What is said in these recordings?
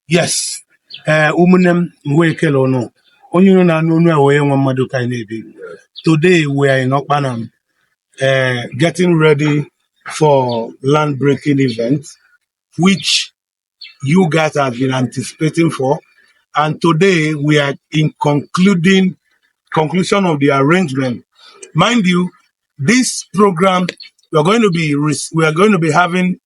Yes, ee, ụmụnne m, nwe ekele ụnụ. Onye unu na-anụ onu a wee nwe mmadụ ka anyị na-ebi. Today we are in Okpanam, getting ready for land breaking event, which you guys have been anticipating for. And today we are in concluding conclusion of the arrangement. Mind you, this program, we are going to be having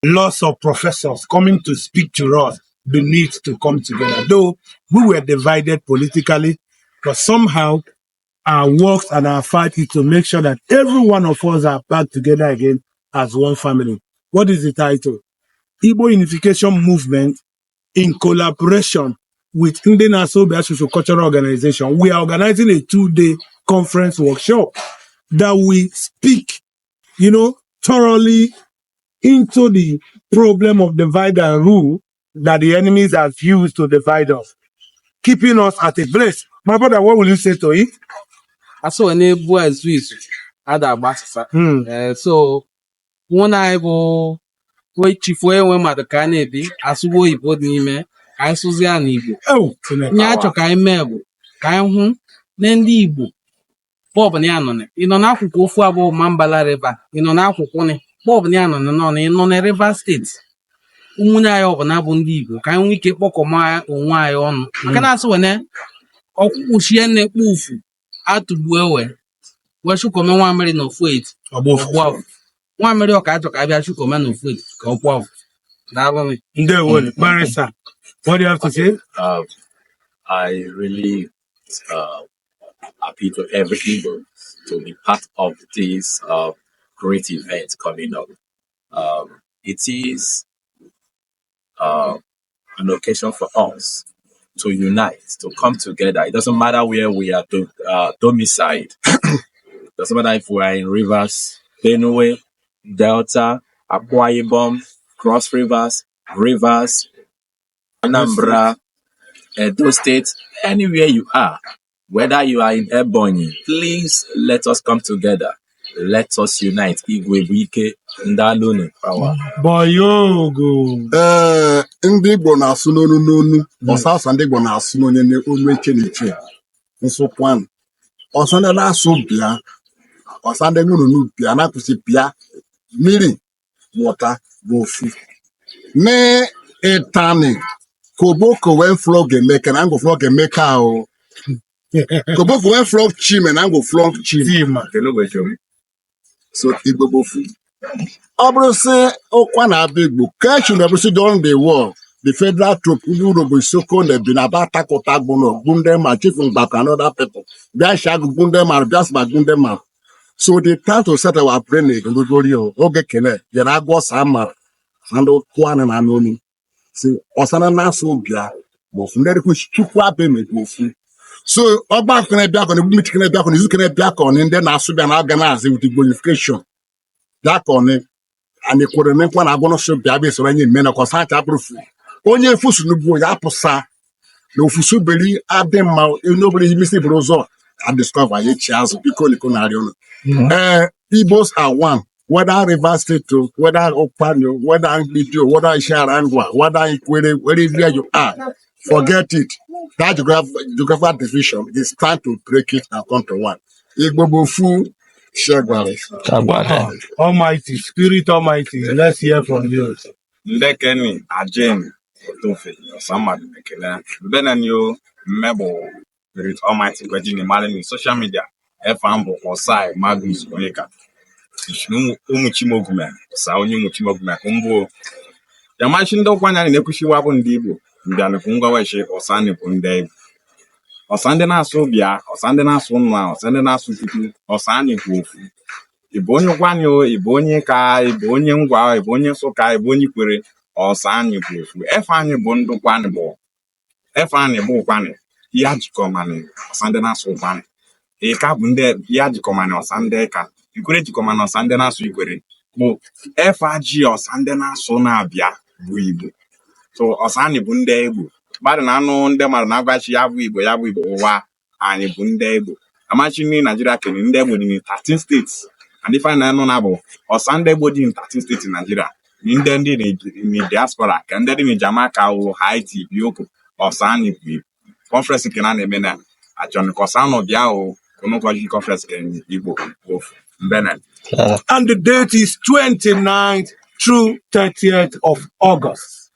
lots of professors coming to speak to us the need to come together. Though we were divided politically, but somehow our works and our fight is to make sure that every one of us are back together again as one family. What is the title? Igbo Unification Movement in collaboration with Ndị Na-asụ Obi Asụsụ Cultural Organization. We are organizing a 2-day conference workshop that we speak thoroughly into the problem of divide and rule that the enemies have used to divide us, keeping us at a place. My brother, what will you say to it? Asụ na-ebu ezu izu ada agba asịsa. Ee, so nwụ anyị bụ wee chifuo enwe mmadụ ka a na-ebi asụgbo oyibo dị n'ime ka anyị sụzie ya n'Igbo. Oh, Chineke. Ihe a chọ ka anyị mee bụ ka anyị hụ na ndị Igbo bọọbụ na ya nọ na ị nọ n'akwụkwọ ofu abụọ Mambala River, ị nọ n'akwụkwọ ni bọọbụ na ya nọ na nọ na ị nọ na Rivers State, ụmụnne anyị ọbụla bụ ndị Igbo, ka anyị nwee ike kpọkọma onwe anyị ọnụ maka na asị wene ọkwụkwụ shie na-ekpo ufu atụgbu ewe wee chụkọme nwamịrị na ofu eti. Ọgba ofu. Ọgbụ ọfụ nwamịrị ọka achọ ka abịa chụkọme na ofu eti ka ọ pụọ ọfụ. Daalụ. Ndewo, Barrister. What do you have to say? I really appeal to every Igbo to be part of this great event coming up. It is an occasion for us to unite, to come together. It doesn't matter where we are domiciled. It doesn't matter if we are in Rivers, Benue, Delta, Akwa Ibom, Cross Rivers, Rivers, Anambra, Edo State, anywhere you are, whether you are in Ebonyi, please let us come together. Let us unite. Igwe bụ ike, ndalụnụ, power. Boyogo. Ee, ndị Igbo na-asụ n'onu n'onu ọsasa, ndị Igbo na-asụ n'onye n'onu eche na iche nsụkwanụ ọsọ ndị na-asụ bịa ọsa ndị ṅụrụnụ bịa na-akwụsị bịa mmiri wọta bụ ofu ne ịtani koboko wee flog Emeka na ngwo flog Emeka o koboko wee flog Chime na ngwo flog Chime. Chima. So Igbo bụ ofu. Ọ bụrụ sị ụkwa na-abịa Igbo kechu na bụsị during the war, the federal troop ndị Urhobo, Isoko na Ebina ba takụta gbụnọ gbu ndị ma Chief Mgbakọ and other people bịa shagụ gbu ndị mmadụ bịa sịba gbu ndị mmadụ. So the time to set our brain egologori oge kele bịara agwọ sa mara na ndị ụkwanị na anụ onu si ọsana na-asụ bịa ma ofu ndị dịkwa Chukwu abịa emegbu ofu. So ọgbakọ na-ebịa kọ na ebumchi na-ebịa kọ na izu na-ebịa kọ na ndị na-asụ bịa na aga na-azị with Igbo unification bịa kọ na anyị kwere na nkwa na agwọ nọsọ bịa bịa soro anyị eme na kọsa acha abụrụ fu onye efusu n'ugwu ya apụsa na ofusu beri adị mma onye obere isi buru ụzọ a discover ya echi azụ. Biko liko narị ụnụ. Ee, Igbos are one, whether Rivers State o, whether Ukwuani o, whether Mgbidi o, whether Isiala Ngwa, whether Ikwere, wherever you are, forget it. That geographical division is time to break it and come to one. Igbo bụ ofu. Shegwari. Almighty, Spirit Almighty, let's hear from you. Ndekeni Ajen Otofe Ọsammadụ ekele mbenani o mmebụ Spirit Almighty kwejini malini social media efa mbụ Osai Magnus Onyeka ụmụ Chimogume ọsa onye ụmụ Chimogume mbụ yamachi ndị ọkwa anyị na-ekwuchiwa bụ ndị Igbo mbịanụkwu ngwawechi ọsa bụ ndị Igbo ọsa ndị na-asụ bịa ọsa ndị na-asụ nna ọsa ndị na-asụ Chukwu ọsa anyị bụ ofu. Ị bụ onye Ụkwanị o, ị bụ onye ka ị bụ onye Ngwa, ị bụ onye Nsụka, ị bụ onye Ikwere, ọsa anyị bụ ofu. Efe anyị bụ ndị Ụkwanị bụ efe anyị bụ Ụkwanị ya jikọmanị ọsa ndị na-asụ Ụkwanị ịka bụ ndị ya jikọmanị ọsa ndị ka Ikwere jikọmanị ọsa ndị na-asụ Ikwere bụ efe aji ọsa ndị na-asụ na-abịa bụ Igbo. So ọsa anyị bụ ndị Igbo. Mmadụ na-anụ ndị mmadụ na-agwachi ya bụ Igbo ya bụ Igbo ụwa anyị bụ ndị Igbo amachi ndị Naijiria kere ndị Igbo dị in 13 states and ife anyị na-anụ na bụ ọsa ndị Igbo dị in 13 states in Nigeria. Ndị ndị ni diaspora ka ndị dị ni Jamaica o, Haiti, Bioko, ọsa ni conference nke na na-eme na achọrọ ka ọsa nọ bịa o kụnụkọji conference ke Igbo ofu mbene. And the date is 29th through 30th of August,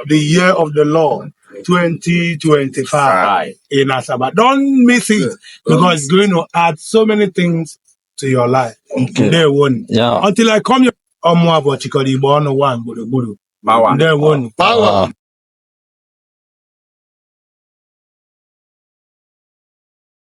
the year of the Lord, 2025 in Asaba. Don't miss it because it's going to add so many things to your life. Ndewo. Yeah. Until I come your ọmụ abụọ chịkọrọ Igbo ọnụ one gburugburu. Power. Ndewo. Power.